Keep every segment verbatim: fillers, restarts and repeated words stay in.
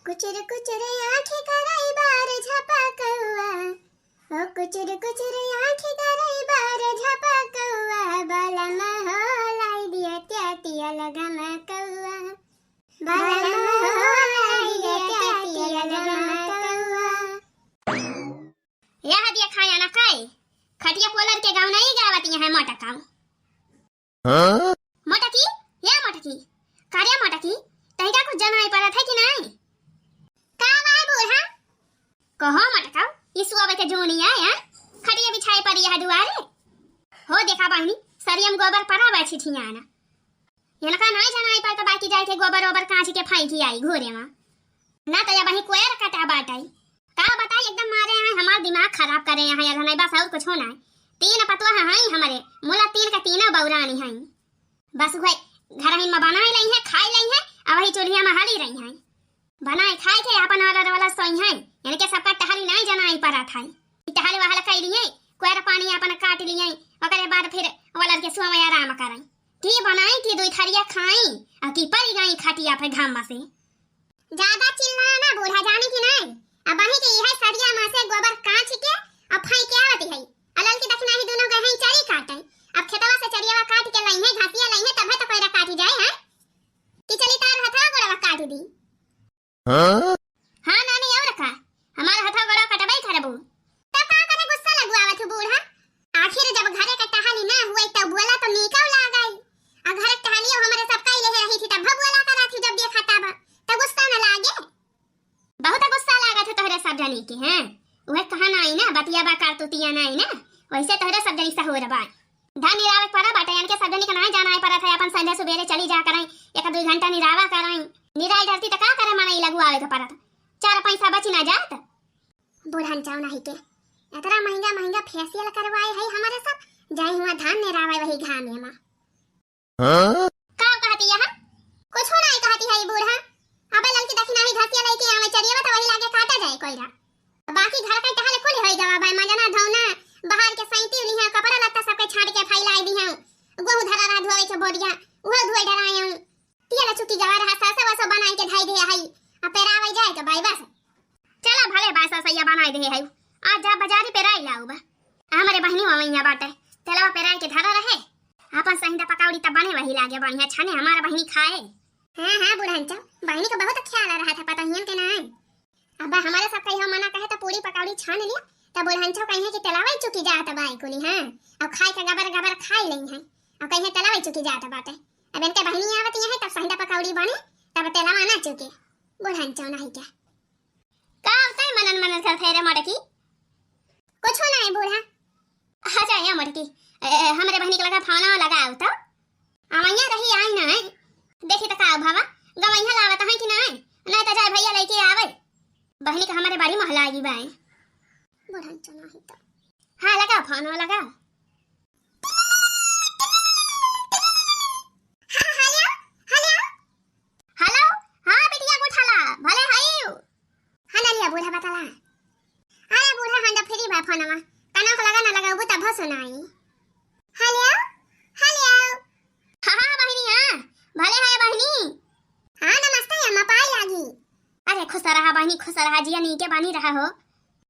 कुचुर कुचुर आँखी करई बार झपकउआ, ओ कुचुर कुचुर आँखी करई बार झपकउआ, बलम हो लाई दिया त्यातिया लगमकउआ, बलम हो लाई दिया त्यातिया लगमकउआ। यह दिया खाया ना खाए, खटिया पोलर के गाँव नहीं गावत यहाँ मोटकाऊ। हाँ? मोटकी, या मोटकी, का रे मोटकी, तहिका कुछ जनाई परत है कि नहीं? का बाय बूढ़ा? कहो मोटका, ई सुअवे के जोनी आया, खटिया बिछाए परी है दुआरे। हो देखा बहिनी, सरियम गोबर परा बा छिठियाना। इनका नहीं जनाई परत बाकी जाए के गोबर ओबर कांच के फेंकी आई घोरे मा। ना तो या बही कोयर कटा बाटई। का बताई, एकदम मारे हैं, हमार दिमाग खराब करे हैं, या नहीं बस और कुछ होना है। तीन पतवा हैं हमरे, मुला तीन का तीनों बौरानी हैं। बस वही घर ही में बनाए लई हैं, खाए लई हैं, अब वही चूल्हिया में हाली रही हैं। बनाए खाए के अपन वाला वाला सोई हैं, इनके सबका टहली नहीं जनाई परत है। टहल वहल कई लिए, कोयर पानी अपन काट लिए, ओकरे बाद फिर वलर के सोवे आराम करें। की बनाई, की दुई थरिया खाई, आ की परी गई खटिया पे घाम से। ज्यादा चिल्ला ना बूढ़ा, जानी कि नहीं? अब वही के इहे सरिया मा से गोबर कांच के अब फेंक के आवत है। आ ललकी दखिना ही दोनों गए हैं चरी काटे। अब खेतवा से चरियावा काट के लई है, घासिया लई है, तबे तो कोयरा काटी जाए है। कि चली तार हथवा गोड़वा काट दी। हाँ? हाँ नानी, और का? हमार हथवा गोड़वा कटबई करबू। तब का करे गुस्सा लगुआवत हो बूढ़ा? आखिर जब घरे के टहली ना हुए तब बोला तो नीकव लागई। आ घर के टहलियो हमरे सब कई लेहे रही थी तब बोला करा थी जब देखा तब। तो गुस्सा न लागे? बहुत गुस्सा लागत है तोहरे सब जनी के, हैं? उहे कहा नाई ना, बतिया बा करतुतिया नाई ना, वैसे तोहरे सब जनी सहूर बा। धान निरावे के परा बाटे, इनके सब जनी के नाई जाना है परत है, अपन संझा सुबेरे चली जा कराई, एक दुई घंटा निरावा कराई। निराई डरती तो का करे, मनई लगुआवे के परत, चार पैसा बची ना जात। बुढ़न चाव नहीं के, इतना महंगा महंगा फेशियल करवाए है हमारे सब, जाई हुआ धान निरावे वही घामे मा। हाँ? का कहती यह? कुछ नहीं कहती है ये बूढ़ा। अबे ललकी दखिना ही घसिया लेके आवे चरियावा तो वही लागे काटा जाए कोयरा। बाकी घर का टहल कुल होई गवा बा, मजना धौना, बाहर के सैती उली है, कपड़ा लत्ता सबके छाट के फैलाई दी है। गोहूं धरा रहा धोवे के बोरिया, उहो धोए डराए हूँ। तेल चुकी गवा रहा, सासा वासा बनाई के धाई दे हई। अब पेरावे जाए तो बाई बस। चला भले बासा सैया बनाई दे हई। आज जा बाजारी पेराई लाऊ बा। हमरे बहिनी वहाँ बाटे, तेलवा पेराई के धरा रहे। आपन सहिंदा पकौड़ी तब बने वही लागे बढ़िया छाने हमार बहिनी खाए। हाँ, हाँ, बुढ़नचा, बहिनी का बहुत ख्याल रहा था, पता हियन के नाई। अब हमारे सब कहियो मना कहे तो पूरी पकौड़ी छान लिया, तब बुढ़नचा कहिए कि तेलवा चुकी जात बाई कुली, हाँ, अब खाए के गबर गबर खाई लेई हैं, अब कहिए तेलवा चुकी जात बाटे। अब इनके बहिनी आवत यहाँ तब सहिंदा पकौड़ी बने, तब तेलवा ना चुके, बुढ़नचा नहीं क्या। का होता है मनन मनन करत है रे मोटकी? कुछ ना है बूढ़ा। अच्छा, या मोटकी, ए, ए, हमरे बहिनी के लगा फोन लगाओ तो। अवैया रही आई ना है। देखी तो का भावा, गवैया लावत है कि ना है? नहीं तो जाए भैया लेके आवे। बहिनी का हमारे बड़ी महला आई बाए। बुढ़नचा नहीं तो। हाँ, लगाओ फोन, लगाओ। हाँ, हेलो, हेलो। हेलो, हाँ बिटिया गोठाला, भले हईउ? हाँ, ना लिया बूढ़ा बताला। अरे बूढ़ा, हंडा फ्री बा फोनवा, कनवा के लगा ना लगाबू तब सुनाई। हेलो, हेलो। हाँ, हाँ, बहिनी, हाँ, भले है बहिनी। हाँ, नमस्ते अम्मा, पाई लागी। अरे खुश रहा बहिनी, खुश रहा, जिया नीके बानी रहा हो।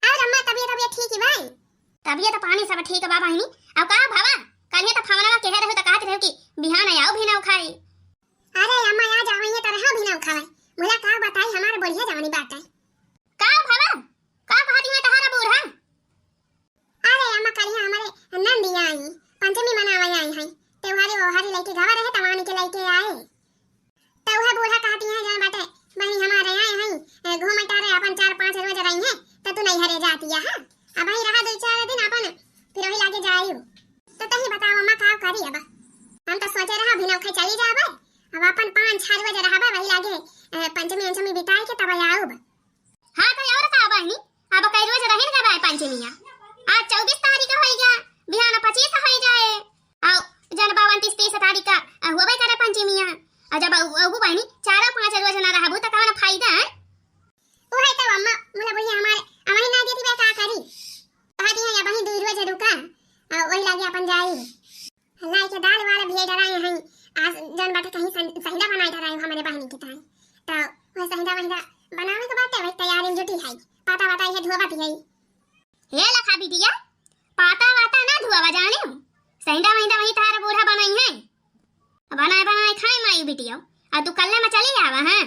और अम्मा, तबियत, तबियत ठीक है भाई? तबियत पानी सब ठीक बा बहिनी। अब का भावा, कल तो फवनवा केहे रहू तो कहत रहू कि बिहान आओ भी ना खाई। अरे अम्मा, आ जाओ, ये तो रहा भी ना खाए। मुला का बताई, हमारे बढ़िया जवानी बात है। का भावा, का कहती है तोहरा बूढ़ा? अरे अम्मा, कल हमारे नंदी आई, पंचमी मनावे आई है, त्योहारी ओहारी लेके गवा रहे, तवानी के लेके आए। तो वह बूढ़ा कहती है, जौन बाटे बहिनी हमारे आए हैं, ए, घूमे टारे अपन चार पाँच रोज रही हैं, तो तू नहीं हरे जाती है, हाँ? अब वही रहा दो चार दिन अपन, फिर वही लागे जायु। तो तही बताओ अम्मा, का करी अब? हम तो सोचे रहा, अभी नौखे चली जाबे, अब अपन पाँच छह रोज रहबे, वही लागे, ए, पंचमी अंचमी बिताए के तब आउब। हाँ, तो और का बहिनी, अब कई रोज रहिन का बाय पंचमिया? आज चउबीस तारीख होई गया, बिहान पच्चीस होई जाए। आओ, जन बावन तीस, तीस तारीख का, अ, होबे करे पंचमिया। अ, जब अहू, अहू बहिनी चारो पाँच रोज ना रहबू, त कवन फायदा है? उहे तो अम्मा, मुला बुढ़िया हमारे, अवही ना देती बे का करी? कहा दी है, अबही दुई रोज रुका, अ, वही लागे अपन जाई। लाई के दाल वाल भी डराए हैं। आज जौन बाटे कहीं सं-, सहिंदा बनाए डराए हमारे बहिनी के ताई। तो वह सहिंदा वहिंदा बनावे के बाटे, वही तैयारी में जुटी है। पाता वाता ये धोवत है। हे लखा बिटिया, पाता वाता ना धोवा जाने। सहिंदा वहिंदा वही तार बूढ़ा बनाई है। बनाए बनाए खाए माई बिटिया। आ तू कल्ले में चली आवा, हाँ?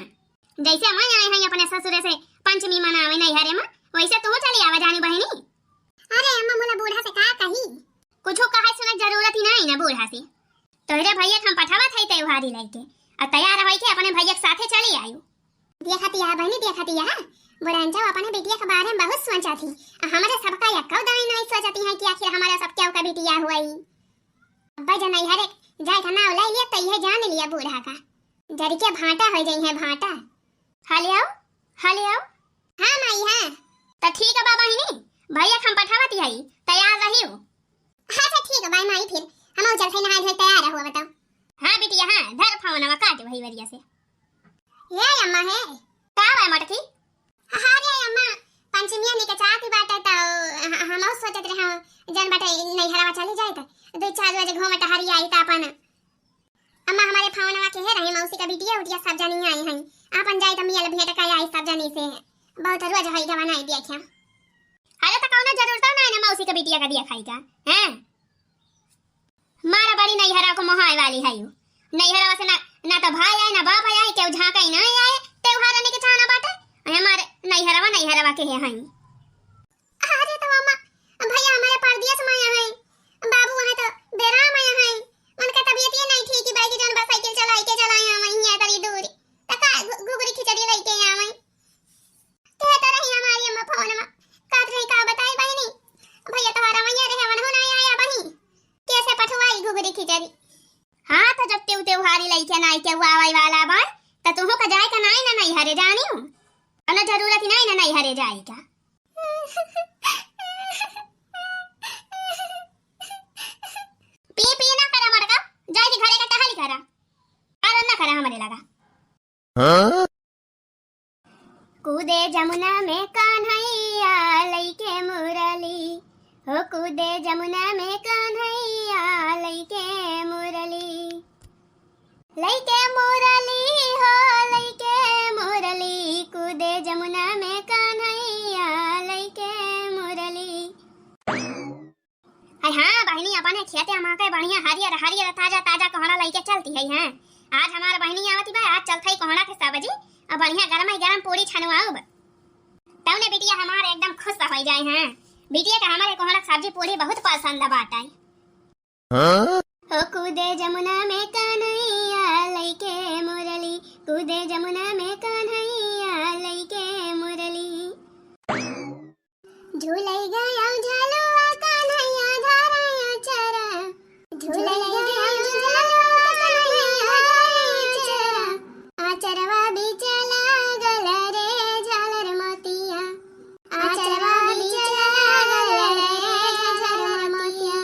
जैसे हम आए हैं अपने ससुरे से पंचमी मनावे नैहरे में, वैसे तू चली आवा जानी बहिनी। अरे अम्मा, मोला बूढ़ा से का कही? कुछो कहे सुने जरूरत ही नहीं ना बूढ़ा से। तोहरे भैया के हम पठावत है त्योहारी लइके, आ तैयार होई के अपने भैया के साथे चली आयु। देखत या बहिनी, देखत या, बुढ़नचौ अपने बिटिया के बारे में बहुत सोचत ही। आ हमरे सबका यक्कौ दाई नहीं सोचती है कि आखिर हमारा सब केहू का बिटिया हुई। अब्बा जन नैहरे जाए का नाव ले लिया, तो यह जान लिया बूढ़ा का। जरिके भांटा हो जाई है, भांटा। हेलो, हेलो। हाँ माई, हाँ। तो ठीक है बा बहिनी, भैया के हम पठावत ही, तैयार रहियो। अच्छा ठीक है बा माई, फिर हम चलते नहाए धोए तैयार रहो, बताओ। हाँ बिटिया, हाँ, धर फोनवा काट वही वरिया से। हे अम्मा हे। का बा मटकी? अरे अम्मा, पंचमिया निकचात बाटे त ह-, हमहू सोचत रहे जन बाटे नैहरवा चली जाए त दो चार रोज घूम टहरी आई त अपन। अम्मा हमारे फोनवा के हे रही मौसी का बिटिया उटिया सब जनी आई हैं, अपन जाए त मियल भेंट कर आई सब जनी से। बहुत रोज होई गवा नहीं देखे। अरे त कौनो जरूरत नहीं ना मौसी का बिटिया का दिया खाई का, हैं? मारा बड़ी नैहरा को मोहाय वाली है यू। नैहरा से ना, ना तो भाई आए, ना बाप आए, केहू झांका ही नहीं आए। त्योहार आने के चाहना बाटे। अरे हमारे नैहरवा, नैहरवा के है हई। अरे तो अम्मा, भैया हमारे परदेस में आए हैं, बाबू वहाँ तो बेराम आए हैं, उनका तबीयत ये नहीं ठीक कि बाइक जौन बा साइकिल चलाई के चलाए आवे हैं इतनी दूर, तो का घु-, घुघरी खिचड़ी लेके आवे। कहत रही हमारी अम्मा फोन में, कहत रही का बताई बहिनी, भैया तोहरा वैया रहे, वनहु ना आया बही, कैसे पठवाई घुघरी खिचड़ी? हाँ, तो जब तेउ त्योहारी लइके नाई के हुआ आवै वाला बा, त तुहू का जाए का नाई ना नैहरे जानी हूँ, अना जरूरत ही नाई ना नैहरे जाए का। पी, पी ना करा मटका, जाए के घरे का टहल करा, और ना करा हमारे लगा। हाँ? कूदे जमुना में कान्हैया लइके मुरली, हो कूदे जमुना में कान्हैया लइके मुरली, लइके मुरली हो, लइके मुरली, कूदे जमुना में कान्हैया लइके मुरली। हाय हाँ बहिनी, अपने खेते अमा के बढ़िया हरियर हरियर ताजा ताजा कोहड़ा लइके चलती है, हैं। आज हमार बहिनी आवती बा, आज चलत है कोहड़ा के सब्जी और बढ़िया गरम गरम पूरी छनुआउब। तौने बिटिया हमार एकदम खुश हो जाए हैं। बिटिया का हमारे कोहड़ा के सब्जी पूरी बहुत पसंद बाटे। हाँ? हो कूदे जमुना में कान्हैया लइके मुरली, कूदे जमुना में कान्हैया लइके मुरली। झूलै गया झलुआ कान्हैया धारा आचरा, झूलै गया झलुआ कान्हैया धारा आचरा, आचरवा बीच लागल रे झालर मोतिया, आचरवा बीच लागल रे झालर मोतिया,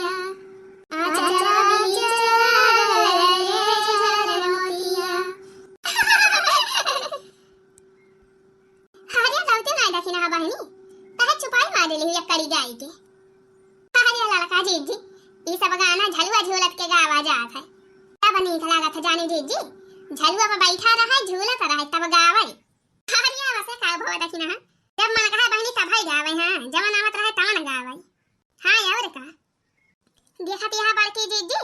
आचरवा बीच लागल रे झालर मोतिया। हरिया लौटे ना दखिना बहिनी, तहे चुपाई मार लेली एक कड़ी गाई के। हरिया ललका जीजी, ई सब गाना झलुआ झूलत के गावा जात है। तब नीक लागत है जानी जीजी, झलुआ पे बैठा रहे, झूलत रहे, तब गावे। हरिया वसे का भवा दखिना, जब मन कहे बहिनी तब ही गावे, हाँ, जवन आवत रहे तवन गावे। हाँ, और का? देखत यहाँ बड़की जीजी,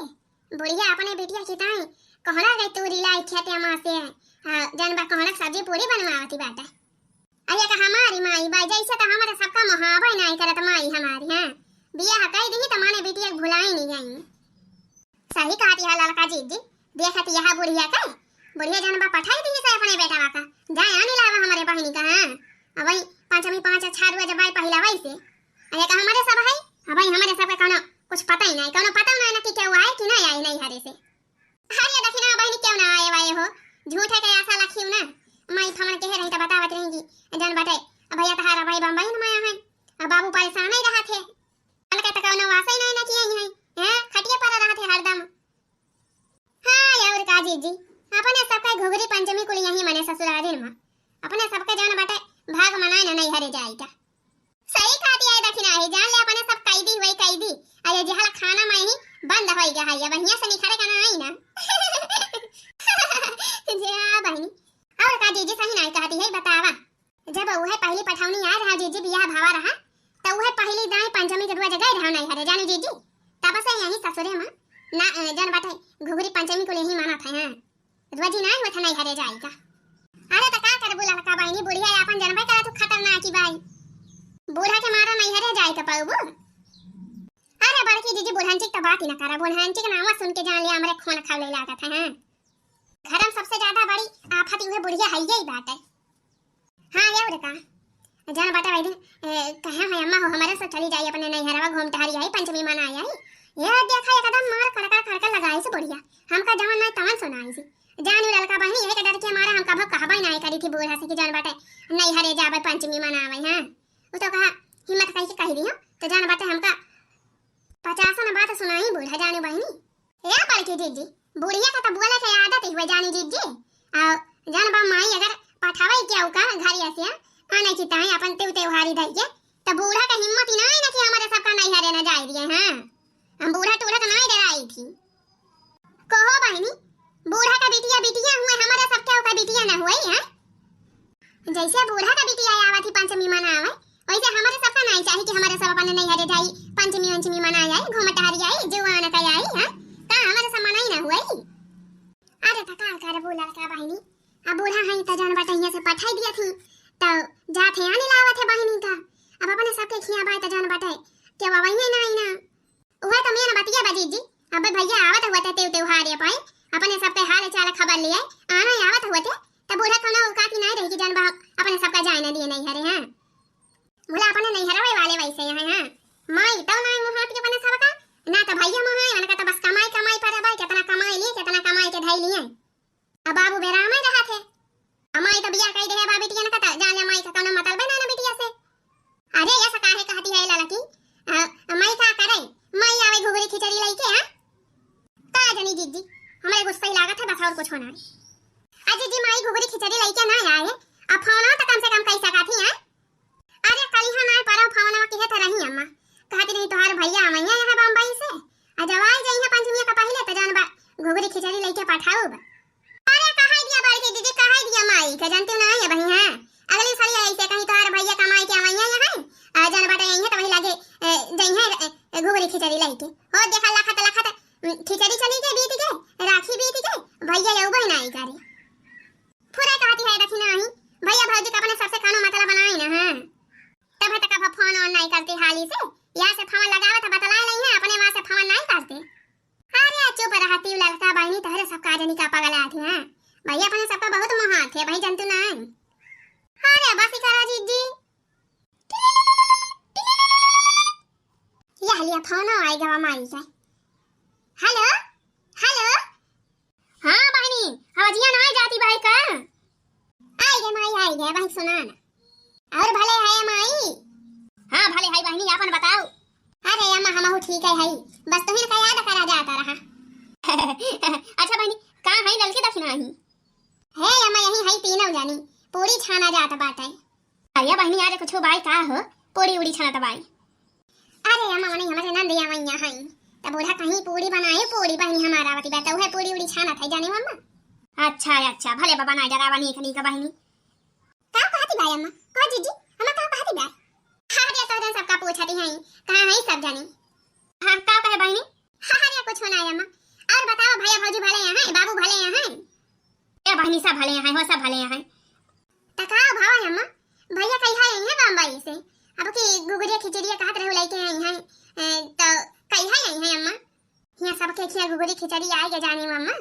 बुढ़िया अपने बिटिया की ताई कोहड़ा के तूरी लाई खेते अमा से, हाँ, जौन बा कोहड़ा के सब्जी पूरी बनवावती बाटे। अरे का हमारी माई बाई जैसे तो हमारे सबका मोहाबे नहीं करत माई हमारी, हाँ। बियाह कई दी तो माने बिटिया के भुलाई नहीं जाई। सही कहती है ललका जीजी, देखत यहाँ बुढ़िया के, बुढ़िया जौन बा पठाई दी से अपने बेटवा का, जाए आने लावा हमारे बहिनी का, हाँ। अब वही पाँच में पाँच छारुआ जब बाई पहिला वही से, अरे का हमारे सब है, अब भाई हमारे सब के कौनो कुछ पता ही नहीं, कौनो पता नहीं ना कि केहू आए कि नहीं आए नैहरे से। अरे दखिना बहिनी केहू ना आए वाए हो, झूठे के आशा लखियो ना। माई फमन कहे रही तो बतावत रही कि जौन बाटे, अब भैया तहारा भाई बम्बई में आया है, अब बाबू परेशान ही रहा थे, कल के तो कौनो वासा ही नहीं ना किए हैं, हैं, खटिया पर रहा थे हरदम। हाँ, और का जीजी, अपने सबके घुघरी पंचमी कुल यहीं मने ससुरारिन में। अपने सबके जौन बाटे भाग मनाए न नैहरे जाए का। सही कहती है दखिना है, जान ले अपने सब कैदी हुए कैदी। अरे जेहला खाना में ही बंद होई गया है, अब हियां से निखरे का ना आई ना। जे हाँ बहिनी, और का जीजी सही नहीं कहती है, बतावा। जब उहे पहली पठौनी आए रहा जीजी, बियाह भावा रहा, त उहे पहली दाई पंचमी के दुआ जगह रहा नैहरे, जानी जीजी। तब से यही ससुरे में ना, अ, जन बाटे घुघरी पंचमी को यही मानत है, हाँ। रोजी ना हुआ था नैहरे जाए का। अरे त का करबू ललका बहिनी, बुढ़िया आपन जनबे करा तू खतरनाक ही बाई। बूढ़ा के मारा नैहरे जाए का पाऊबू? अरे बड़की जीजी, बुढ़ांची के त बात ही ना करा, बुढ़ांची के नाम सुन के जान लिया हमरे खून खौले लागत है, हाँ। घर में सबसे ज्यादा बड़ी आफत उहे बुढ़िया है, यही बात है। हाँ, ये और का? जन बाटे भाई दिन, ए, कहे है अम्मा हो, हमारे से चली जाई अपने नैहरवा, घूम टहरी आई, पंचमी मनाई आई। ये देखा एकदम मार कड़का कड़का लगाई से बुढ़िया, हमका जवन ना तवन सुनाई से। जान ललका बहिनी, यही के डर के मारा हम कभो कहबे ना करी थी बूढ़ा से कि जन बाटे नैहरे जाबे पंचमी मनावे, हाँ। वो तो कहा हिम्मत कही के कही दी हो, तो जन बाटे हमका पचासन बात सुनाई बूढ़ा जानी बहिनी। ए बड़की जीजी, बुढ़िया का त बोले के आदत ही हुए जानी जीजी। आ जन बा माई अगर पठावे के ओका घर से आने की ताई अपन तेउ तेउहारी धई के, त बूढ़ा का हिम्मत ही ना है ना कि हमारे सबका नैहरे न जाए दिए, हाँ। हम बूढ़ा टूढ़ा का नहीं डराई थी। कहो बहिनी, बूढ़ा का बिटिया बिटिया हुए, हमारे सबके ओका बिटिया न हुए, हाँ? जैसे बूढ़ा का बिटिया आवत ही पंचमी मनावे, वैसे हमारे सबका नहीं चाही कि हमारे सब अपने नैहरे जाई, पंचमी उंचमी मनाई आई, घूम टहरी आई, जुआन का आई, हाँ? का हमारे सब मनाई ना हुई? अरे त का करबू ललका बहिनी, अब बूढ़ा हई त जन बाटे हियां से पठाई दिया थी, त जात है आने लावत है बहिनी का। अब अपने सबके खिया बाय त जन बाटे के वही ना आई ना। उहे तो मेन बतिया बा जीजी। अबे भैया आवत हुआ ते तेउ तेउहार ये पाए, अपने सबके हाल चाल खबर लिए आना आवत हुआ ते, तब बूढ़ा कौनो औकात ही नहीं रही कि जन बा अपने सबका जाए न दिए नैहरे, हाँ। बोला अपने नैहरवे वाले वैसे यहाँ, हाँ। माई तो ना मुँह हाथ के अपने सबका, ना तो भैया मुँह है, उनका तो बस कमाई कमाई पर है भाई, कितना कमाई लिए, कितना कमाई के धई लिए। अब बाबू बेरामे रहा थे। अमाई तो बियाह कई देहे बा बिटियन का, त जान ले माई का कौनो मतलब है ना, ना बिटिया से। अरे, ऐसा काहे कहती है ललकी? अ, माई का करे? माई आवे घुघरी खिचड़ी लइके, हाँ? का जानी जीजी, हमरे गुस्सा ही लागत है बस, और कुछ होना है। आ जीजी, माई घुघरी खिचड़ी लइके ना आए, अब फोन तो कम से कम कई सका थी, हाँ? अरे, कलिहा नाय परव फवनवा किहे त रही अम्मा। कहती रही, "तोहार भैया आवइया यहाँ बम्बई से। आ जब आई जइहे पंचमिया का पहिले, त जान बा, घुघरी खिचड़ी लइके पठाउब।" अरे, कहाई दिया बड़की दीदी, कहाई दिया माई के, जानते ना ये बही हैं। अगली साल ऐसे कहीं, "तोहार भैया कमाई के आवइया यहाँ, आ जान बाटे यहीं है, त वहीं लागे, ए, जइहे, ए, घुघरी खिचड़ी लइके।" हो, देखा, लखत, लखत, उम, खिचड़ी चली के बीत के, राखी बीत के, भैया अउबे नाई करे। फुरे कहती है, देखी नाही, भैया भौजी का अपने सबसे कानो मतलब बनाई ना, हाँ। तब तक अब फोन ऑन नहीं करती हाली से, यहाँ से फोन लगावत बतलाए नहीं है, अपने वहाँ से फोन नहीं करते। अरे चुप रहती ललका बहिनी, तहरे सब का जनी का पगला थी, हाँ। भैया अपने सबका बहुत मोहात है, भाई जंतु नहीं। अरे बस ही करा जीजी। यह लिया फोन आई गवा माई के। हेलो, हेलो। हाँ बहिनी, आवाजिया ना जाती भाई का? आई गे माई, आई गे बहिनी, सुना ना। और भले है माई? हाँ भले है बहिनी, आपन बताओ। अरे अम्मा, हमहू ठीक है, है। बस तुहिन का याद करा जाता रहा। अच्छा बहिनी, का है ललकी दखिना ही? हे अम्मा, यही है तीनों जानी, पूरी छाना जात बाटे। अरे बहिनी, आज कुछ बाई का हो, पूरी उड़ी छानत बाई? अरे अम्मा, मने हमरे नंद आवइया हई, त बूढ़ा कहीं पूरी बनाए, पूरी बहिनी हमारा आवती बा, त उहे पूरी उड़ी छानत है, जाने अम्मा। अच्छा, अच्छा, भले बा बनाए डरावा नीक नीक बहिनी। का कहती बा अम्मा? का जीजी? अम्मा का कहती बा? अरे तोहरे सबका पूछती हई, कहाँ है सब जानी? हाँ, का कहे बहिनी? अरे कुछ ना अम्मा। और बताओ भैया भौजी भले यहाँ हैं, बाबू भले यहाँ हैं? ए बहिनी सब भले यहाँ हैं, हो सब भले यहाँ हैं। त का भावा अम्मा, भैया कहिया आई हैं बम्बई से? अब की घुघुरिया खिचड़िया कहत रहे लइके आई हैं, ए, त कहिया आई हैं अम्मा? हियाँ सबके खिया घुघुरी खिचड़ी आए के जाने अम्मा।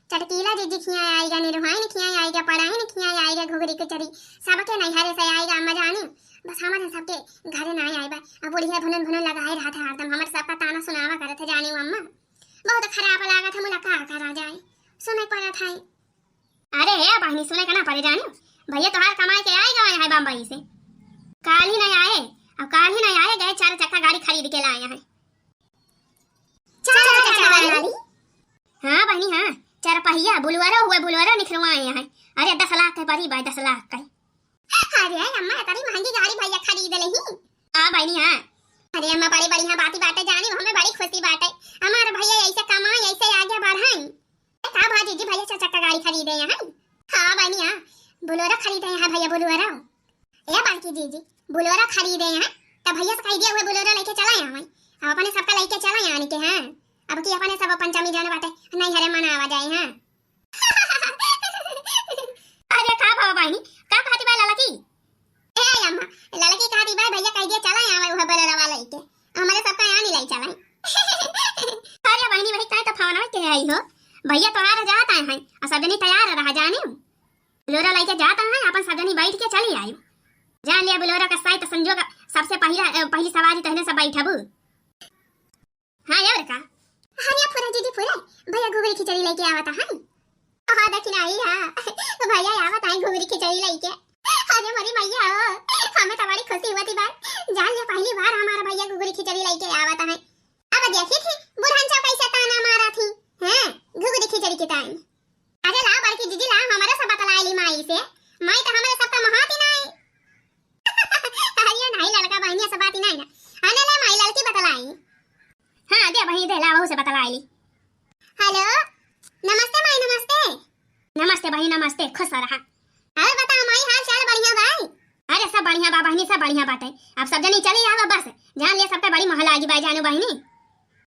चटकीला जीजी खिया आएगा, निरुहाइन खिया आएगा, पढ़ाइन खिया आएगा, घुघुरी खिचड़ी सबके नैहरे से आएगा अम्मा जाने। बस हमारे सबके घरे ना आए बा। अब बुढ़िया भुनन भुनन लगाए रहा था हरदम, हमारे सबका ताना सुनावा करत है जाने अम्मा। बहुत खराब लागत है, मुला का करा जाए, सुने पड़त है। अरे हे बहिनी, सुने के ना परे जानी, भैया तोहार कमाई के आई गए हैं बम्बई से। काल ही नहीं आए, अब काल ही नहीं आए, गए चार चक्का गाड़ी खरीद के लाए हैं। चार चक्का गाड़ी? हाँ बहिनी हाँ, चार पहिया बुलवारो हुए, बुलवारो निकलवाए हैं। अरे दस लाख के पड़ी बा, दस लाख के। अरे अम्मा, इतनी महंगी गाड़ी भैया खरीद लेही। हाँ बहिनी हाँ। अरे अम्मा, बड़ी बढ़िया बात ही बाटे जानी, हमें बड़ी खुशी बाटे। हमारे भैया ऐसे कमाए, ऐसे आगे बढ़ाए। का भा जीजी, भैया चार चक्का गाड़ी खरीदे हैं? हाँ बहिनी हाँ, बोलेरो खरीदे हैं भैया, बोलेरो। ए बड़की जीजी, बोलेरो खरीदे हैं, त भैया से कहि दिया, उहे बोलेरो लइके चला आवे। अब अपने सबका लइके चला आने के हैं। अब की अपने सब पंचमी जन बाटे, नैहरे मनावा जाए हैं। अरे का भवा बहिनी, का कहती बा ललकी? ए अम्मा, ललकी कहती बा भैया कहि दिया चला आवे उहे बोलेरो वाला लइके। हमरे सबका यहाँ नहीं लइ चला। अरे बहिनी, वही काहे त फोन के आई हो। भैया तोहार जात आए हैं, आ सब जनी तैयार रहा जानी। बोलेरो लइके जात आए हैं, अपन सब जनी बैठ के चली आई। जान लिया बोलेरो का साइज त संजोग सबसे पहला, अ, पहली सवारी तहने सब बैठबू। हाँ, और का? हाँ, या फुरा दीदी फुरा, भैया घुघरी खिचड़ी लइके आवत हैं। हाँ, देखी ना आई, हाँ। भैया आवत हैं घुघरी खिचड़ी लइके। अरे मोरी मैया हो, हमें तो बड़ी खुशी होती बा। जान ले, पहली बार हमारा भैया घुघरी खिचड़ी लइके आवत हैं। अब देखी थी, बुढ़न चौ कैसे ताना मारा थी। हाँ, घुघरी खिचड़ी के टाइम। अरे ला बड़की दीदी ला, हमरे से बतलाइली माई से। माई तो हमरे सब का महाती नहीं। अरे नहीं, लड़का बहिनिया से बात ही नहीं ना। आने ले माई, लड़की बतलाई। हाँ, दे बहिनी, दे ला, वहू से बतलाइली। हेलो, नमस्ते माई, नमस्ते। नमस्ते बहिनी, नमस्ते, खुश रहा। अरे बता माई, हाल चाल बढ़िया बा? अरे सब बढ़िया बा बहिनी, सब बढ़िया बाटे। अब सब जनी चली आवा बस, जान लिया सबके बड़ी मोह लागी बा जानू बहिनी।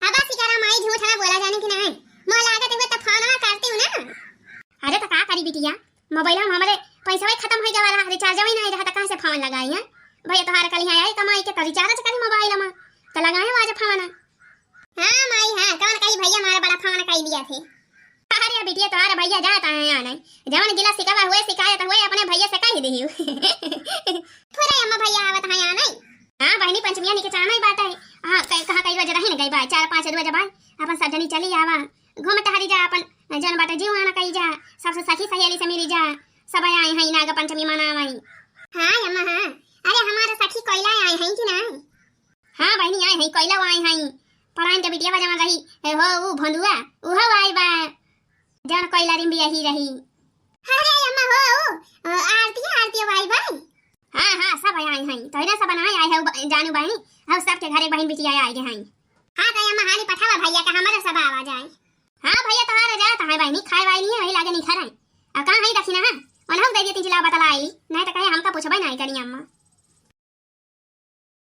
अब बस करा माई, झूठ ना बोला जाने की नहीं, मोह लागत हुए तो फोन करती हूँ ना। अरे तो का करी बिटिया, मोबाइल में हमरे पैसा खत्म हो गया रहा, रिचार्ज ही नहीं रहा, तो कहाँ से फोन लगाई है? भैया तोहार कल यहाँ आई कमाई के तो रिचार्ज करी मोबाइल में, तो लगाए आज फोन। हाँ माई हाँ, कौन कही भैया हमारा बड़ा फोन कही दिया थे। अरे बिटिया तोहार भैया जात आए यहाँ नहीं, जवन गिला सिकावा हुए शिकायत हुए अपने भैया से कही दिहियो। थोड़ा अम्मा भैया आवत है यहाँ नहीं। हाँ बहिनी, पंचमिया निके चाना ही बात है। हाँ, कई, कहाँ कई रोज रही न गई बा, चार पाँच रोज बा, अपन सब जनी चली आवा, घूम टहरी जा, अपन जन बाटे जीव आना कही जा, सबसे सखी सहेली से मिली जा, सब आए हैं नाग पंचमी मनावई। हाँ अम्मा हाँ, अरे हमारे सखी कोयला आए हैं कि ना? हाँ बहिनी आए हैं, कोयला आए हैं, पढ़ाइन के बिटिया जवन रही, ए हो ऊ भोंदुआ, उहो आई बा, जवन कोयला रिम बियाही रही। अरे अम्मा हो, ऊ, अ, आरती, आरती भाई भाई। हाँ, हाँ, सब आए हैं। तोहरे सब बनाए आए हैं, ब-, जानू बहिनी। हम सबके घरे बहिन बिटिया आए गए हैं। हाँ, तो अम्मा हाली पठावा भैया का, हमारे सब आवा जाए। हाँ भैया, तोहार जात है बहिनी, खाए वाली नहीं है, वही लागे नहीं खा रहे। अब कहाँ है दक्षिणा है? उन्हों दे दिए तीन चिल्ला बतलाई, नहीं तो कहे हमका पूछबे नहीं करी अम्मा।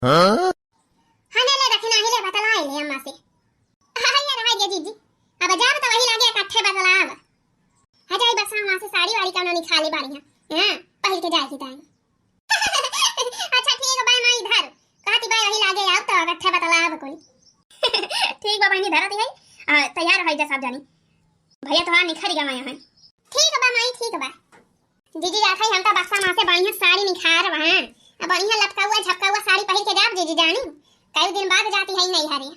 हाँ? हाँ, ले, ले, दखिना ही ले, बतलाई ले अम्मा से। हाँ, ये रहा ये जीजी। अब जाब तो वही लागे इकट्ठे बतलाब। हाँ, जाई बस वहाँ से साड़ी वाड़ी कौनो निकाली बाड़ी है। हाँ, पहिर के जाए की ताई। अच्छा, ठीक बा, माई इधर। कहती बा वही लागे आओ तो इकट्ठे बतलाब कोई। ठीक बा, बहिनी धरत है। आ, तैयार है जा सब जानी। भैया तोहार निखर गया यहाँ। ठीक बा माई, ठीक बा। जीजी जात है, हम तो बक्सा में से बढ़िया साड़ी निखार वहाँ, अब बढ़िया लपकौआ झपकौआ साड़ी पहिर के जाब जीजी जानी, कई दिन बाद जाती है नैहरे।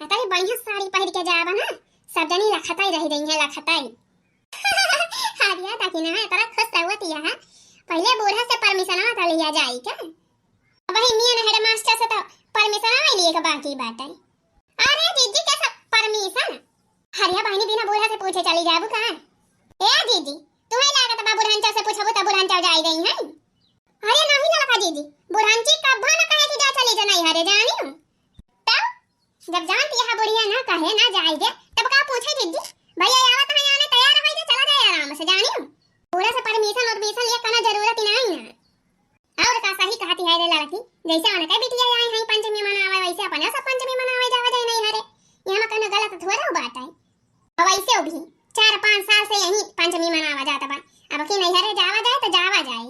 अतरी बढ़िया साड़ी पहिर के जाब ना, सब जनी लखताई रह गई है, लखताई। हरिया ताकि ना है, तरह खुश रहती है। पहले बूढ़ा से परमिशन आता लिया जाई क्या? अब वही मियाँ हेडमास्टर से तो परमिशन आवे लिए के बाकी बाटे। अरे जीजी के सब परमिशन? हरिया बहिनी बिना बूढ़ा से पूछे चली जाबू का? ए जीजी, तुम्हें लागत बा बुढ़ंचा से पूछबू त बुढ़ंचा जाई गई है? अरे नहीं लड़का जीजी, बुढ़ंची कब्बो न कहे कि जा चली जा नहीं हरे जानी। तब जब जानती है बुढ़िया ना कहे ना जाए दे, तब का पूछे जीजी? भैया आवत है आने तैयार हो जा, चला जाए आराम से जानी। बूढ़ा से परमिशन उर्मिशन लिए कोनो जरूरत ही नहीं है। और का सही कहती है रे लड़की, जैसे उनके बिटिया आई हैं पंचमी मनावे, वैसे अपने सब पंचमी मनावे जावा जाए नहीं हरे। यहाँ में कोनो गलत थोड़ा बात है। और वैसे भी चार पाँच साल से यही पंचमी मनावा जाता बा, अब की नहीं हरे जावा जाए तो जावा जाए।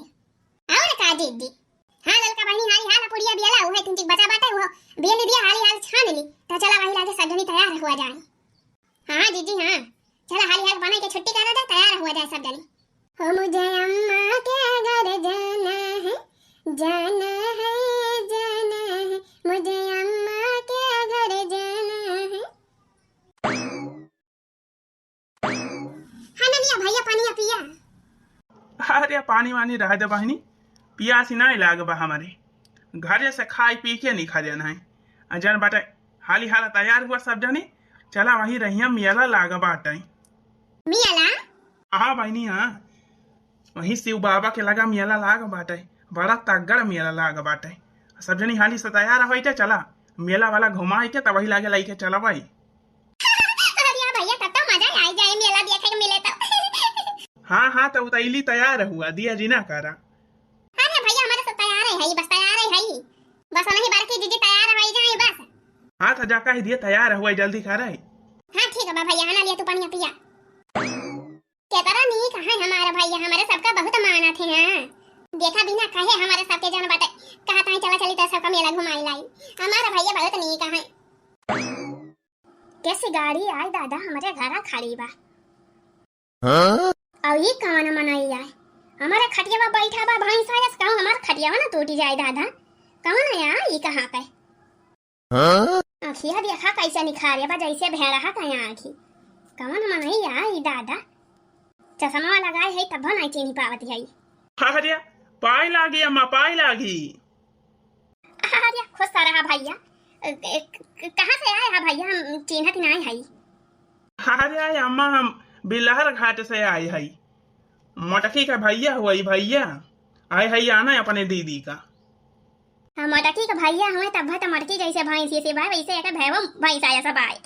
और का दीदी? हाँ ललका बहिनी, हाली हाल पुड़िया बियाला उहे तुम बचा बाटे, वो बियली बिया हाली हाल छान ली, तो चला वही लागे सब जनी तैयार हुआ जाए। हाँ जीजी हाँ, चला हाली हाल बना के छुट्टी करा जाए, तैयार हुआ जाए सब जनी। हो मुझे अम्मा के घर जाना है, जाना है, जाना है, मुझे अम्मा के घर जाना है। हाँ ननिया भैया पानी पिया। अरे पानी वानी रह दे बहिनी, पियासी नहीं लाग बा हमारे। घरे से खाई पी के निकल जाना है। आ जन बाटे हाली हाल तैयार हुआ सब जनी, चला वही रहिया मेला लाग बाटे। मेला? हाँ बहिनी हाँ, वही शिव बाबा के लगा मेला लाग बाटे, बड़ा तगड़ मेला लाग बाटे। सब जनी हाली से तैयार होई के चला, मेला वाला घुमाई के तब वही लागे लइके चला भाई। अरे भैया तब तो मजा आई जाए मेला देखे के मिले तो। हाँ हाँ, तो उतैली तैयार हुआ, दिया जी ना करा। अरे भैया हमारे सब तैयार ई बस तैयार है, है। बस नहीं बड़की जीजी तैयार होइ जाए बस। हाँ, तो जा कहि दिया तैयार हुआ, जल्दी करे। हाँ, ठीक है बा भैया, है ना, लिया तू पनिया पिया। केतना नीक है हमारा भैया, हमारे सबका बहुत मानत है। हाँ, देखा बिना कहे हमारे सबके जन बाटे, कहत है चला चली तो सबका मेला घुमाई लाई। हमारा भैया बहुत नीक है। कैसी गाड़ी आई दादा, हमारे घरा खड़ी बा। हाँ? और ये कौन मनई आए? हमारे खटिया पर बैठा बा भैंसा जस, कहूँ हमार खटिया ना टूट जाए दादा। कौन है यार, ये कहाँ पे? हाँ? आँखिया देखा कैसे निखारे बा, जैसे भेड़हा का आँखी। कौन मनई आए दादा? चश्मा लगाए है तब नहीं चीनी पावत है। अरे, पाई लागी अम्मा, पाई लागी। अरे, खुश रहा भैया। अ, अ, क-, कहाँ से आए हैं भैया? हम चिन्हत नाई हई। अरे, आए अम्मा, हम बिलहर घाट से आए हई। मोटकी का भैया हुआ ई भैया। आए हई आना अपने दीदी का। हाँ, मोटकी का भैया हुए तब तो मोटकी जैसे भैंस ये से भाई वैसे एक भैया भैंस आया सब आए।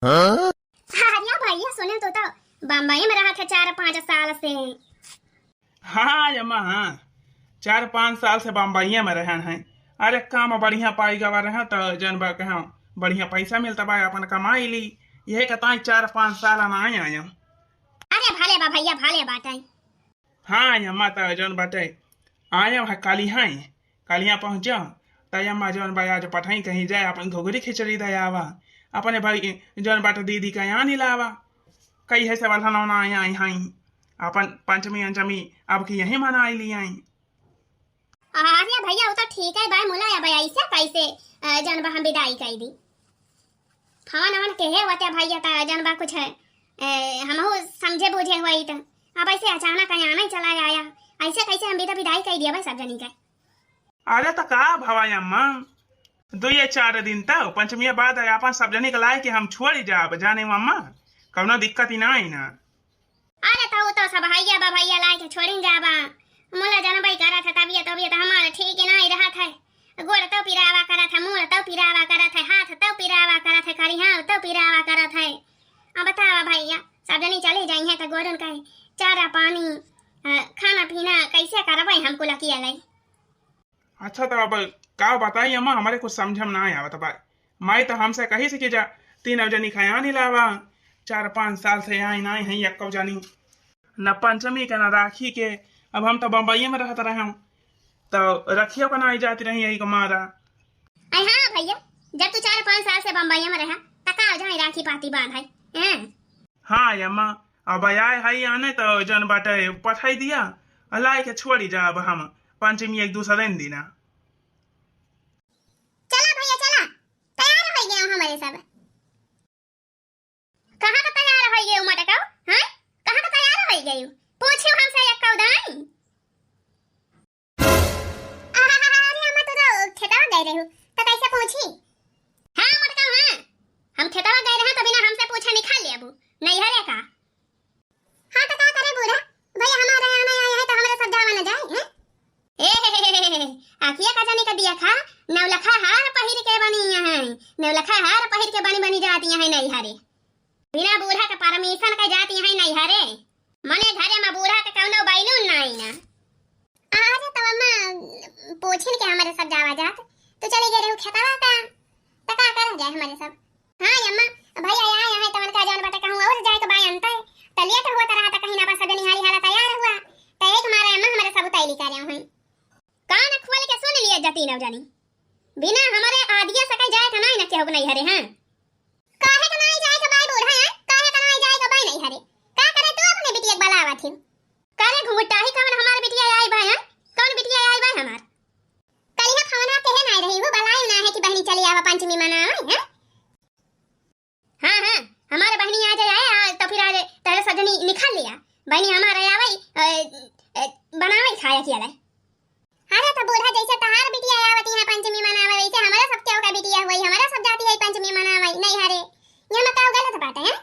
हाँ? अरे भैया, सुने तू तो बम्बई में रहा था चार पाँच साल से। हाँ अम्मा, हाँ, चार पाँच साल से बम्बई में रहन है। अरे काम बढ़िया पाई गवा रहा तो जन बा कहाँ बढ़िया पैसा मिलता बा, अपन कमाई ली। यही कहता है चार पाँच साल हम आए आए। अरे भले बा भैया, भले बाटे। हाँ अम्मा, तो जन बाटे आए है काली है। कालिया पहुँचा, तय अम्मा जौन बा आज पठाई कहीं जाए, अपन घुघरी खिचड़ी दे आवा, अपने भाई जौन बाटे दीदी का यहाँ नहीं लावा। कई है सवाल हनौना आई आई हाई, अपन पंचमी अंचमी अब की यही मनाई ली आई। अरे भैया, वो तो ठीक है भाई, मुला अब ऐसे कैसे, अ, जौन बा हम विदाई कर दी। फोन ओन केहे होते भैया, त जन बा कुछ, ए, हमहू समझे बूझे होई त। अब ऐसे अचानक यहाँ नहीं चला आया, ऐसे कैसे हम भी तो विदाई कर दिया भाई सब जनी के। अरे त का भवा अम्मा, दो या चार दिन तक पंचमिया बाद अपन सब जनी के लाए के हम छोड़ी जाब, जाने अम्मा, कौनो दिक्कत ही ना आई ना। अरे, तो उ तो सब हइया बा भइया, लाइके छोड़िन जाबा। मुला जनबई करत है, तबियत, तबियत हमार ठीक नाहीं रहत है। गोड़ तो पिरावा करत है, मूड़ तो पिरावा करत है, हाथ तो पिरावा करत है, करिहाव तो पिरावा करत है। अब बतावा भइया, सब जनी चली जाइहैं तो गोड़न के चारा पानी, अ, खाना पीना कैसे करबे हम कुल अकेले? अच्छा, तो अब का बताई अम्मा, हमरे कुछ समझ में ना आवत बा। माई तो हमसे कही से कि जा तीनों जनी खयानी लावा, चार पाँच साल से आई नाई है एक्को जनी, न पंचमी के न राखी के। अब हम तो बम्बई में रहत रहे, तो रखियो का ना आई जाती रही यही को मारा। अरे हाँ भइया, जब तू चार पाँच साल से बम्बई में रहा, त का जाए राखी पाती बांध है, हैं? हाँ अम्मा, अब आए हई आने तो जन बाटे पठाई दिया, आ लाइके छोड़ी जाब हम पंचमी एक दूसरे दिना। चला भइया चला, तैयार होइ गए हमरे सब। कहाँ का तैयार होइ गए मटका? हैं? कहाँ का तैयार होइ गए? पूछियो हमसे एक कौदाई। अरे अम्मा, तू तो खेतवा गए रहू, तो कैसे पूछी? हाँ मटका, हाँ, हम खेतवा गए रहे तो बिना हमसे पूछे निकाल लेबू, नैहरे का। हाँ तो का करे बूढ़ा, भइया हमारे यहाँ नहीं आए हैं तो हमरे सब जावा न जाए, हैं? ए हे हे हे हे, आँखिया का जाने का दिया खा, नौलखा हार पहिर के बनी है, नौलखा हार पहिर के बनी बनी जाती है नैहरे। बिना बूढ़ा के परमिशन के जाती है नैहरे। मने घरे में बूढ़ा के कौनो बैलून नाई ना। अरे तब अम्मा पूछिन के हमरे सब जावा जात, तू चली गए रहू खेतवा का, त का करन जाए हमरे सब? हाँ अम्मा, भइया आए हैं तवन का जौन बाटे कहूँ और जाए के बाय अंत है, त लेट हुआ त रहा त कहीं ना बस जनी हाली हाला तैयार हुआ, त एक मारे अम्मा हमरे सब उताई लिखा रहे हैं। कान खोल के सुन लिए जतीनव जानी, बिना हमरे आदिया सके जाए का नाई ना केहू के नैहरे, हाँ। काहे का नाई जाए का बाय बूढ़ा, हैं? काहे का नाई जाए का बाय नैहरे? का करे तू अपने बिटिया के बलावा थी? करे घुंघटाही कवन हमार बिटिया आई बाय, हैं? कवन बिटिया आई बाय हमार? कलिहा फवनवा केहे नाई रही हो, बलाई ना है कि बहनी चली आवा पंचमी मनावे, हैं? हाँ, हाँ, हमारे बहनी आ जाए, आ, तो फिर आज तहरे सजनी निकाल लिया। बहनी हमारे आवे, अ, अ, बनावे खाया किया लाई। अरे तो बूढ़ा जैसे तहार बिटिया आवत यहाँ पंचमी मनावे, वैसे हमारा सब केहू का बिटिया हुई, हमारा सब जाती है पंचमी मनावे, नैहरे। यहाँ में का गलत बात है?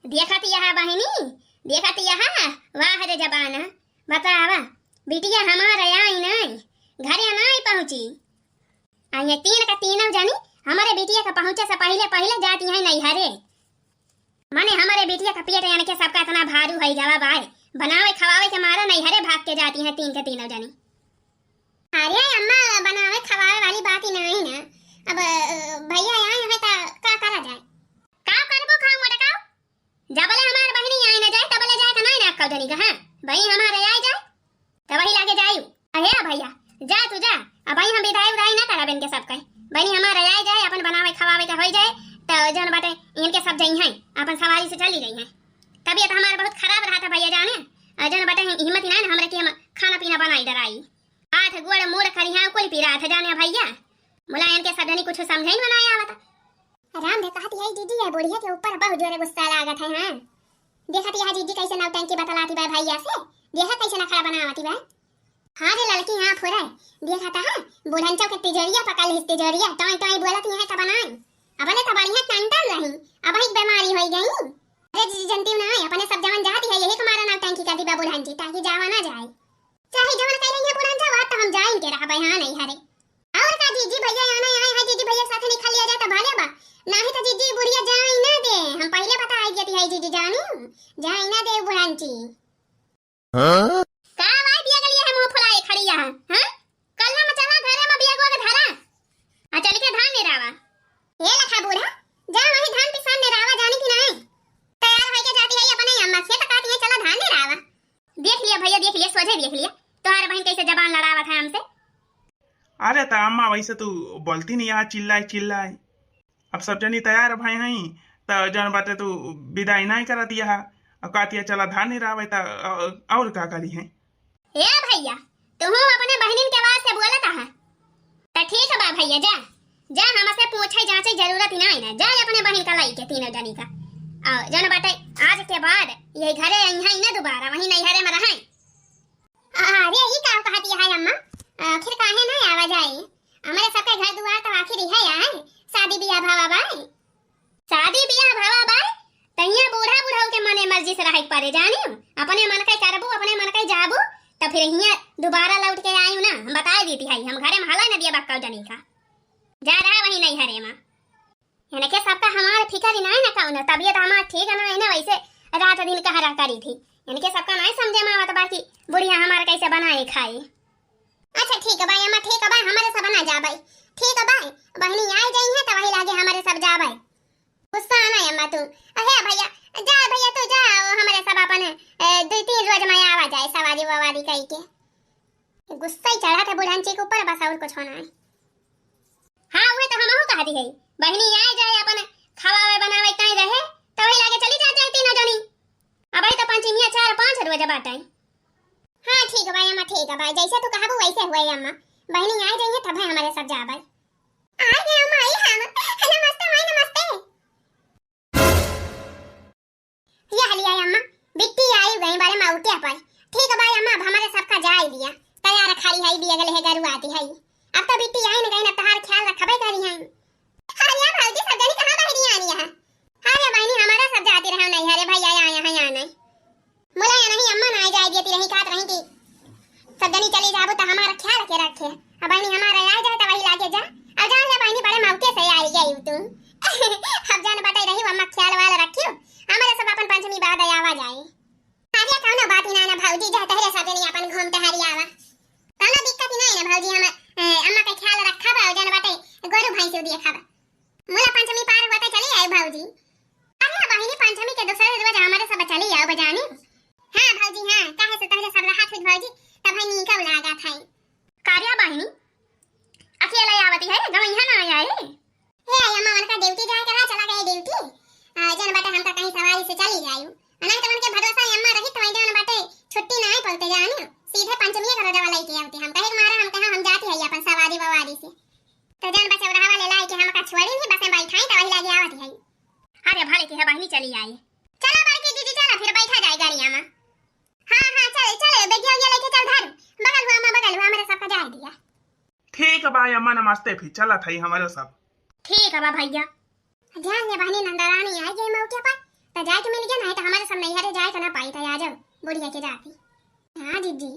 देखत यहाँ बहिनी, देखत यहाँ, वाह रे जबाना, बतावा, बिटिया हमार आई नाई, घरे नाई पहुँची। आ ये तीन का तीनों जनी हमारे बिटिया का पहुँचे से पहिले पहिले जाती हैं नैहरे। माने हमारे बिटिया का पेट यानी के सबका इतना भारू है गवा बाय, बनावे खवावे के मारा नैहरे भाग के जाती हैं तीन के तीनों जनी। अरे अम्मा, बनावे खवावे वाली बात ही नहीं ना। अब, अ, भैया आए हैं त का करा जाए? का करबो खाऊ मोटकाऊ? जबले हमार बहिनी आई न जाए, तबले जाए का नाई ना अक्का जनी का, हाँ? बहिनी हमार आई जाए, तबही लागे जायू। अहे भैया, जा तू जा, अबही हम बिदाई उदाई ना करब इनके सबके। बहिनी हमार आई जाए, अपन बनावे खवावे के होई जाए, त जौन बाटे इनके सब जइहैं, अपन सवारी से चली जइहैं। तबियत हमार बहुत खराब रहत है भैया जाने, अ जौन बाटे हिम्मत ही ना, ना हमरा कि हम खाना पीना बनाई डराई। हाथ गोड़ मूड़ खरिहान कुल पिरात है जाने भैया। मुलायम के सब जनी कुछ समझे ही बनाया आवता। राम धे कहत है जीजी, ये बुढ़िया के ऊपर बहुत जोरे गुस्सा लागत है। हाँ, देखत यह जीजी कैसे नौटंकी बतलाती बा भैया से, देखा कैसे नखरा बनावती बा। हाँ रे लड़की, हाँ फुरे, देखत है बुढ़ंचो के तिजोरिया पकड़ लिस, तिजोरिया टोई टोई बोलत यहाँ का बनाई। अपने तो बढ़िया टंटन रही, अब एक बीमारी होई गई। अरे जीजी जनती ना, अपने सब जवन जाती है यही तुम्हारा नौटंकी करती बा बुढ़ंची, ताकि जावा ना जाए। चाहे जवन कह रही है बुढ़ंचा, बात तो हम जाइन के रहबे, हाँ नहीं हरे। और का जीजी भैया आना आए हैं, जीजी भैया साथ निकल लिया जाए तो भले बा, नाही तो जीजी बुढ़िया जाए ना दे। हम पहले बता आई जाती है जीजी जानी, जाए ना दे बुढ़ंची। हाँ? का भाई बिया के लिए है मुंह फुलाए खड़ी यहाँ, हाँ? कल ना चला घरे में बिया को के धरा, आ चल के धान निरावा। ए लखा बूढ़ा, जा वही धान पिसान निरावा जानी कि नहीं? तैयार होई के जाती है अपने अम्मा से तो कहती है चला धान निरावा। देख लिया भैया, देख लिया, सोझे देख लिया, तोहार बहन कैसे जबान लड़ावत है हमसे। अरे त अम्मा वैसे तू बोलती नहीं यहाँ चिल्लाए चिल्लाए। अब सब जनी तैयार भए हई त जौन बाटे तू बिदाई नहीं करा दिया है। अब कहती है चला धान निरावे त अ-, और का करी है? ए भैया, तुहू अपने बहिनिन के वास्ते बोलत आहा। त ठीक बा भैया, जा, जा, हमसे पूछे जांचे जरूरत ही नहीं ना, जा अपने बहिन का लाई के तीनों जनी का। और जौन बाटे आज के बाद ये घरे अइहैं ना दोबारा, वहीं नैहरे में रहैं। अरे ई का कहती है अम्मा, आखिर काहे ना आवा जाए? हमारे सबके घर दुआर तो आखिर ही है, शादी बियाह भावा बाए। शादी बियाह भवा बाय, तहिया बूढ़ा बुढ़ऊ के मने मर्जी से रहे के परे, जानियो। अपने मन के करबू, अपने मन के जाबू, त फिर हियां दोबारा लौट के आयु ना। हम बताए देती है, हम घरे में हला न दिया बक्कल जनी का। जा रहा वही नैहरे में। इनके सबका हमार फिकर ही ना है ना कौनो, तबियत हमार ठीक ना है ना, वैसे रात दिन कहरा करी थी। इनके सबका नहीं समझे में आवत बा कि बुढ़िया हमार कैसे बनाए खाए। अच्छा ठीक बा अम्मा, ठीक बा, हमरे सब ना जाबै। ठीक बा, बहिनी आई जाई है त वही लागे हमरे सब जाबै। गुस्सा ना अम्मा तू। अहे भैया, जा भैया तू जा, हमरे सब अपन, ए, दो तीन रोज में आवा जाए सवारी ववारी कई के। गुस्सा ही चढ़ा था बुढ़ानची के ऊपर, बस और कुछ होना है। हाँ, उहे तो हमहू कहती है, बहिनी आए जाए अपन खवावे बनावे ताई रहे, तो वही लागे चली जा जाए तीनों जनी। अबही तो पंचमिया चार पाँच रोज बाटे। हाँ ठीक बा अम्मा, ठीक बा, जैसे तू कहबू वैसे हुए अम्मा। बहिनी आए जाइए तब है हमारे सब जाबे। आ गए अम्मा, आई हम। नमस्ते माई, नमस्ते। यह लिया अम्मा, बिट्टी आई गई बड़े मौके पर। ठीक बा अम्मा, अब हमारे सबका जाए दिया। तैयार खड़ी है, बिया गले है, गरुआती है। अब तो बिट्टी आई न गई, अब तोहार ख्याल रखबे करी है। अरे भौजी, सब जनी कहाँ बहरी आनी है? अरे बहनी, हमारा सब जाती रहा नहीं, अरे भैया आया है यहाँ नहीं। मुला या नहीं अम्मा ना आई जाए देती रही, कहत रही कि सब जनी चली जाबू तो हमारा ख्याल के रखे। अब बहनी हमारा आ जाए तो वही लागे जा। अब जान ले बहनी, बड़े मौके से आई गई तू। अब जान बताई रही अम्मा, ख्याल वाल रखियो, हमारे सब अपन पंचमी बाद आवा जाए। अरे कौनो बात ही ना ना भौजी, जा तहरे सब जनी अपन घूम टहरी आवा, कौनो दिक्कत ही नहीं ना भौजी। हम, ए, अम्मा के ख्याल रखब, जान बाटे गोरू भैंस देखब। मुला पंचमी पार हुआ तो चली आए भौजी। अरे बहिनी, पंचमी के दूसरे रोज हमारे सब चली आओ बजानी। हाँ भौजी हाँ, काहे से तहरे सब रहत हुई भौजी, तब है नीका लागत है। कार्या बहिनी, अकेला आवती है, गाँव यहाँ ना आया है। हे आई अम्मा, उनका ड्यूटी जाए के रहा, चला गए ड्यूटी। आ, जन बाटे हम तो कहीं सवारी से चली जायू। नहीं तो उनके भरोसा अम्मा रही तो वही जन बाटे छुट्टी ना आई पलते जानी। सीधे पंचमी के रोजवा लेके आवती। हम कहे मारा हम कहा हम जाती है अपन सवारी ववारी से। तो जन बचौराहा वाले लाई के हमका छोड़ी नहीं, बस में बैठाई तो वही लगे आवत है। अरे भले की है बहनी चली आई। चला बड़की दीदी चला फिर बैठा जाए गाड़िया में। हाँ हाँ चले चले, बेगिया उगिया लेके चल धर। बगल हुआ अम्मा, बगल हुआ, हमारे सबका जाए दिया। ठीक बा अम्मा, नमस्ते, फिर चलत हई हमारे सब। ठीक बा भैया। ध्यान दे बहनी, नंदरानी आई गई मौके पर, तो जाए के मिल गया, नहीं तो हमारे सब नैहरे जाए के ना पाई, तो आ जाओ बुढ़िया के जाती। हाँ दीदी।